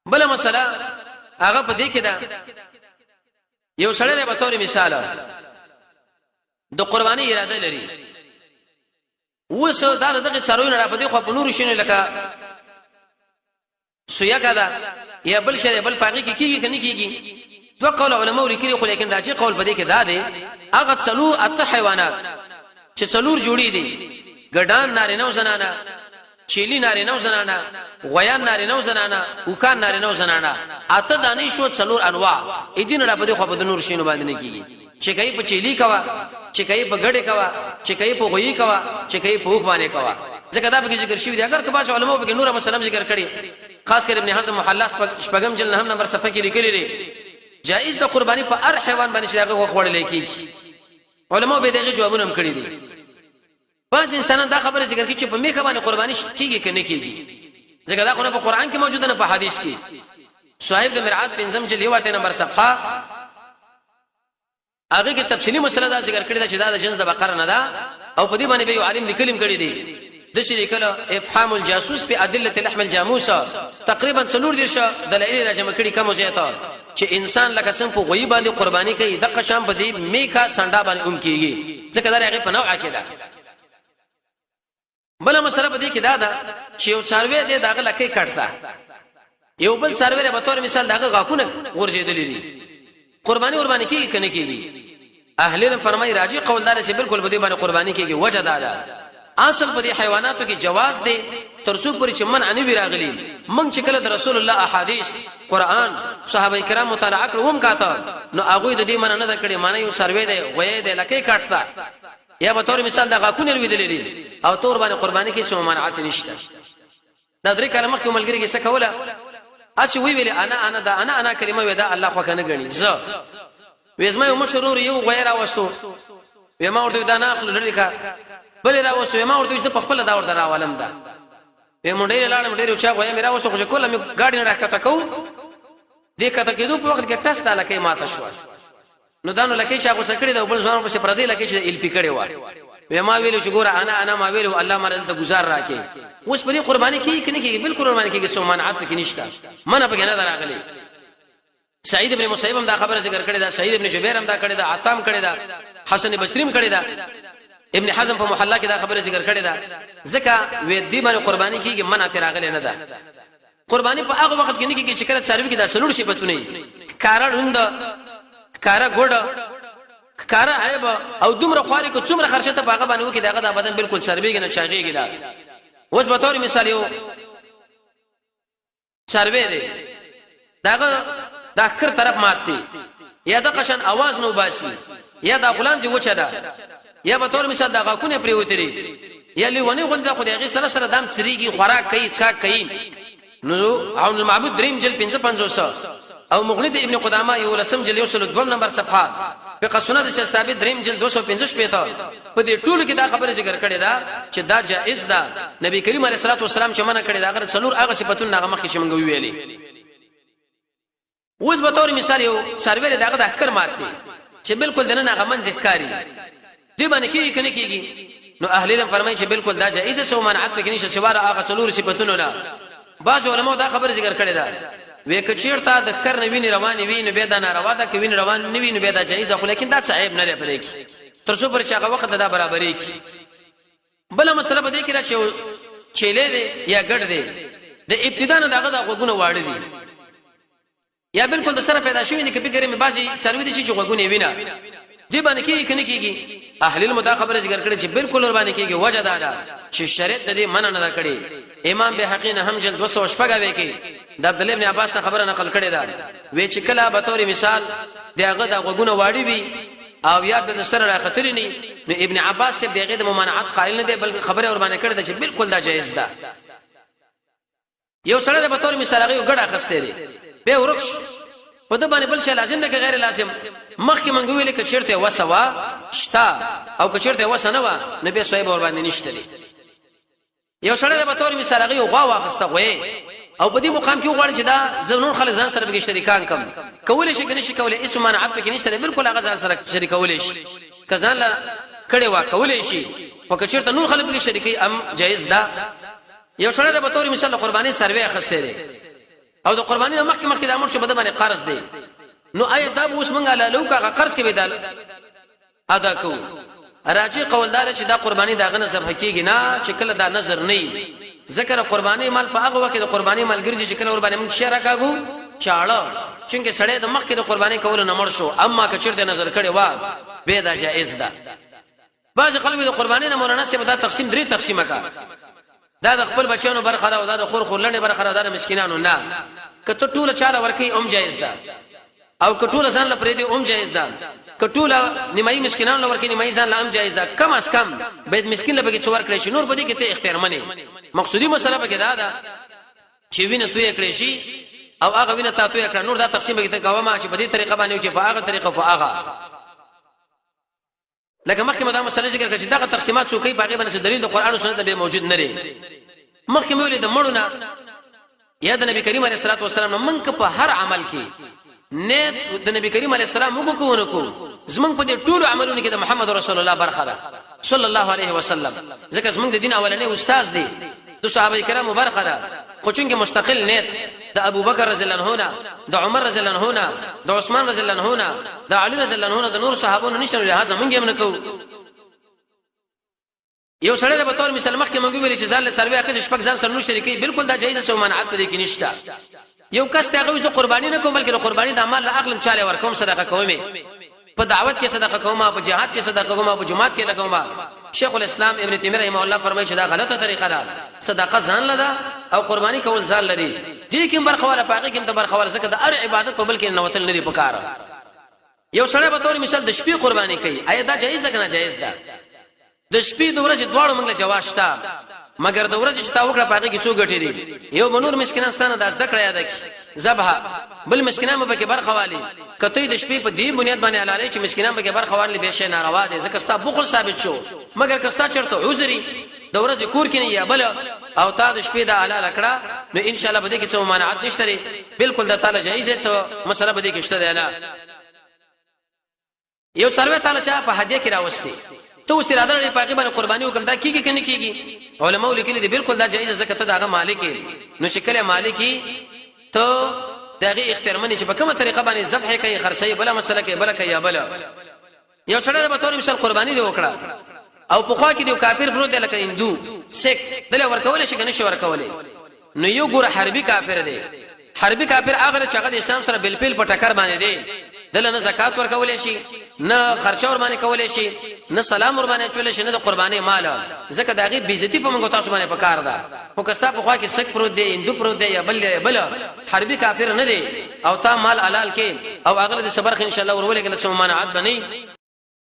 بل مسله هغه په دې کې ده، یو سړی به تور مثال د قرباني اراده لري، اوس دا دغه څاروي نه را په دې خو په نور شینو لکه سویا ده یا بل شی بل پاګه کې کیږي کني کیږي؟ دوه قول علماء لیکلي، خو لیکن راځي قول په دې کې دا دی، هغه څلور اته حیوانات چې څلور جوړي دي، ګډان نارینه او زنانه، چيلي نارینه او زنانه، غویان نارینه او زنانه، اوکان نارینه او زنانه، اته دانې شو، څلور انواع اې نه په دې خو په نور شینو باندې نه کیږي، چې کوي په چيلي کوا، چې کوي په ګډه کوا، چې کوي په غوي کوا، چې کوي په اوخ باندې کوا، ځکه دا به ذکر شوی دی. اگر که باز علماء به نور مسلم ذکر کړي، خاص کر ابن حزم محلا شپږم جلد 9 نمبر صفحه کې لیکلي دي، جائز د قرباني په هر حیوان باندې چې هغه خوړل کیږي. علماء به دغه جوابونه هم کړی دي. بعض انسانان دا خبره ذکر کوي چې په میخه باندې قرباني کیږي کنه کیږي، ځکه دا خو نه په قران کې موجوده نه په حدیث کې. صاحب د مرعات پنځم جلد 1 نمبر صفحه، هغه کې تفصیلی مسله دا ذکر کړې ده چې دا د جنس د بقره نه ده، او په دې باندې به یو عالم لیکلم کړی دی، د شي لیکل افهام الجاسوس په ادله لحم الجاموس، تقریبا څلور دیش دلایل راجمع کړي کم زیاته، چې انسان لکه څنګه په غوی باندې قرباني کوي، د قشام په دې میخه سنډا باندې هم کیږي، ځکه دا هغه په نوع کې ده. بل مسله په دې کې دا ده چې یو څاروی دی، داغه لکې کټتا، یو بل څاروی به تور مثال داغه غاښونه غورځېدلې دي، قرباني قرباني کیږي کنه کیږي؟ اهل علم فرمایي راجی قول دار چې بالکل په دې باندې قرباني کیږي. وجه دا ده، اصل په دې حیواناتو کې جواز دی ترڅو پورې چې منع نه وی راغلی. مونږ چې کله د رسول الله احادیث، قران، صحابه کرام مطالعه کړو، هم کاته، نو هغه د دې منع نه کړي. معنی یو سروي دی، غوې دی، لکه کټتا یا به تور مثال د غاکونه لویدلې دي او تور باندې قرباني کې څه ممانعت نشته. دا درې کاله مخکې ملګری کې څه کوله، اسی وی ویل انا انا، دا انا انا کلمه وې، دا الله خو کنه غني. زه وېزما یو مشرور یو غیر واستو، وې ما ورته دا نه اخلو لري کا، بل را وسو، ما ورته چې په خپل دا ورته راولم. دا وې مونږ ډېر لاړم، ډېر چا غوې مې راوستو، خو کوله مې ګاډي نه راکته کو، دې کته کېدو په وخت کې ټس دا لکه ماته شو. نو دا نو لکه چې هغه سکړي دا بل ځوان په پردي لکه چې ال پی کړي و. وې ما ویل چې ګوره انا انا ما ویل، الله ما دلته گزار راکې. اوس په دې قرباني کې کني کې؟ بالکل قرباني کې څه منعت پکې نشته، منه پکې نه دراغلي. سعید ابن مسیب هم دا خبره ذکر کړې ده، سعید ابن جبیر هم دا کړې ده، عطا هم کړې ده، حسن بصری هم کړې ده، ابن حزم په محلا کې دا خبره ذکر کړې ده، ځکه وې دې باندې قرباني کیږي، منع تراغله نه ده. قرباني په هغه وخت کې نه کیږي چې کله څاروي کې دا څلور صفاتونه وي، ښکاره ړوند، ښکاره ګوډ، ښکاره عیب، او دومره خواري کو څومره خرچه ته په هغه باندې وکي، دغه د بدن بالکل سربېږي نه، چاغېږي نه. اوس به تور مثال یو څاروی دی، داغه د اخر طرف مات دی، یا د قشن اواز نو باسي، یا د غلان زی وچه ده، یا به تور مثال د غاکونه پریوتري، یا لیونی غوندې خو د هغه سره سره دام څریږي، خوراک کوي، څښاک کوي. نو عون المعبود دریم جلد 55 او مغنی د ابن قدامه یو لسم جلد 102 نمبر صفحه، فقہ سنت شیخ ثابت دریم جلد 215 پېته، په دې ټولو کې دا خبره ذکر کړې ده چې دا جائز ده. نبی کریم علیه الصلاه والسلام چې منع کړې ده، هغه څلور هغه صفاتونه هغه مخکې چې مونږ ویلې. اوس به تور مثال یو سرویل دغه د احکر مات دی چې بالکل دنه هغه منځ ښکاری دی، باندې کیږي کنه کیږي؟ نو اهل علم فرمایي چې بالکل دا جائز سو، منعت پکې نشته سوار هغه څلور صفاتونو نه. بعض علماء دا خبره ذکر کړې ده، وې کچیرته د خر نه ویني روانې وي نو به دا ناروا ده، کې ویني روان نه وي نو به دا جائز ده، خو لیکن دا څه عیب نه دی پرې کې تر څو پر چې هغه وخت دا برابرې کی. بل مسله به دې کې را چې چيلې دی یا ګډ دی، د ابتدا نه دغه د غوګونه واړه دي یا بالکل د سره پیدا شوی نه، کې فکر مې بازي سروي دي چې غوګونه وینا دی باندې کیږي کنه کیږي؟ اهل علم دا خبره ذکر کړي چې بالکل ور باندې کیږي. وجه دا ده چې شریعت د دې منع نه کړي. امام بهقي نه هم جلد 200 وی کې د عبد الله ابن عباس نه خبره نقل کړې ده، وی چې کله به تور مثال دغه د غوګونه واړی وي او یا به سره راختلی نه، نو ابن عباس صاحب دغه د ممانعت قائل نه دی، بلکې خبره ور باندې کړې ده چې بالکل دا جایز ده. یو سړی په تور مثال هغه ګډه خسته دی، به ورکش په د باندې بل شی لازم ده که غیر لازم؟ مخکې مونږ ویل ک چیرته وسوا شتا او ک چیرته وسه نه و، نو به صاحب ور باندې نشته. یو سړی په تور مثال هغه غوا واخسته غوې، او په دې مقام کې غواړي چې دا زنون خلک ځان سره به شریکان کم کولای شي کنه شي کولای؟ اسمه منعت پکې نشته، بالکل هغه ځان سره شریکولای شي، کزان لا کړي وا کولای شي، خو که چیرته نور خلک به شریکي ام جایز ده. یو سړی په تور مثال قرباني سروي اخسته دی. او د قرباني نه مخکې مخکې د امر شو په باندې قرض دی، نو آیا دا اوس مونږه لالو کا قرض کې بدل ادا کو؟ راجی قولدار چې دا قرباني دا غنه ذبح کیږي نه، چې کله دا نظر نه ذکر قرباني مال په هغه وخت د قرباني مال ګرځي چې کله ور باندې موږ شعر راکاګو چاړه، چونکه سړی د مخکې د قرباني کولو نه مړ شو. اما که چیرته نظر کړي وا به دا جائز ده. بعض خلک د قرباني نه مولانا صاحب دا تقسیم درې تقسیمه کا، دا د خپل بچیانو برخه ده او دا د خور خورلنې برخه ده، دا د مسکینانو. نه، که ته ټول چاله ورکی هم جایز ده، او که ټول ځان لپاره دی هم جایز ده، که ټول نیمایي مسکینانو لور کې نیمایي ځان له هم جایز ده. کم از کم باید مسکین لپاره څو ورکړي شي، نور په دې کې ته اختیار منی. مقصودی مسله پکې دا ده چې وینه توی کړی شي او هغه وینه تا توی کړه، نور دا تقسیم به ته کومه چې په دې طریقه باندې کې په هغه طریقه په هغه. لکه مخکې مو دا مسله ذکر کړه چې دغه تقسیمات څوک کوي، په هغه باندې دلیل د قران او سنت به موجود نه لري. مخکې مو ویل د مړو نه یا د نبی کریم علیه الصلاه والسلام نو موږ په هر عمل کې نه د نبی کریم علیه السلام موږ کو نه کو، زمونږ په دې ټولو عملونو کې د محمد رسول الله برخه ده صلی الله علیه وسلم، ځکه زمونږ د دین اولنې استاد دی، د صحابه کرامو برخه ده. خو چونکه مستقل نیت د ابو بکر رضی الله عنه نه، د عمر رضی الله عنه نه، د عثمان رضی الله عنه نه، د علی رضی الله عنه نه، د نور صحابو نه نشته، لہذا مونږ هم نه کوو. یو سړی به تور مثال مخکې مونږ ویل چې ځان له سروي اخیسته شپږ ځان سره نو شریکي، بالکل دا جایز سو، منعت پدې کې نشته. یو کس ته هغه زه قرباني نه کوم، بلکې قرباني د مال له اخلم چاله ورکوم، صدقه کوم، په دعوت کې صدقه کوم، په جهاد کې صدقه کوم، په جماعت کې لګوم. شیخ الاسلام ابن تیمیه رحمه الله فرمایي چې دا غلطه طریقه ده. صدقه ځان لده او قرباني کول ځان لري، دې کې برخه ولا پاګه کې ته برخه ولا، ځکه د هر عبادت په بل کې نوتل لري پکاره. یو سړی به تور مثال د شپې قرباني کوي، آیا دا جایز ده کنه؟ جایز ده. د شپې د ورځې دواړو موږ له جواز شته، مګر د ورځې چې تا وکړه پاګه کې څو ګټې دي؟ یو بنور مسکینان ستانه د زده کړه یاد کی ذبح، بل مسکینان به کې برخه والي. کته د شپې په دې بنیاد باندې حلالې چې مسکینان به کې برخه والي، به شي ناروا دي، ځکه ستا بخل ثابت شو. مګر که ستا چرته عذري د ورځې کور کې نه یا بل او تا د شپې د حلال کړه، نو ان شاء الله به دې کې څه ممانعت نشته، بالکل د تعالی جایز څه مسله به دې کې شته نه. یو څاروی تعالی چا په هدیه کې راوستي، ته اوس اراده لري په هغه باندې قرباني وکم، دا کیږي کنه کیږي؟ علماء لیکلي دي بالکل دا جایز، ځکه ته داغه مالک، نو شکل مالکی ته دغه اختیار منی چې په کومه طریقه باندې ذبح کوي، خرڅي، بل مسله کوي، بل کوي بل. یو سړی به تور مثال قرباني دی وکړه او په خوا کې دی کافر پروت دی لکه هندو سیک، دله ورکول شي کنه شي ورکول؟ نو یو ګور حربي کافر دی. حربي کافر هغه چې هغه د اسلام سره بالفعل په ټکر باندې دی، دله نه زکات ورکول شي، نه خرچه ور باندې کول شي، نه سلام ور باندې چول شي، نه د قرباني مال، ځکه داغه بیزتی په موږ تاسو باندې پکار ده. خو کستا په خوا کې سک پروت دی، هندو پروت دی یا بل دی، بل حربي کافر نه دی، او تا مال حلال کې او هغه د صبر ان شاء الله ورولې کې سم منعت بني.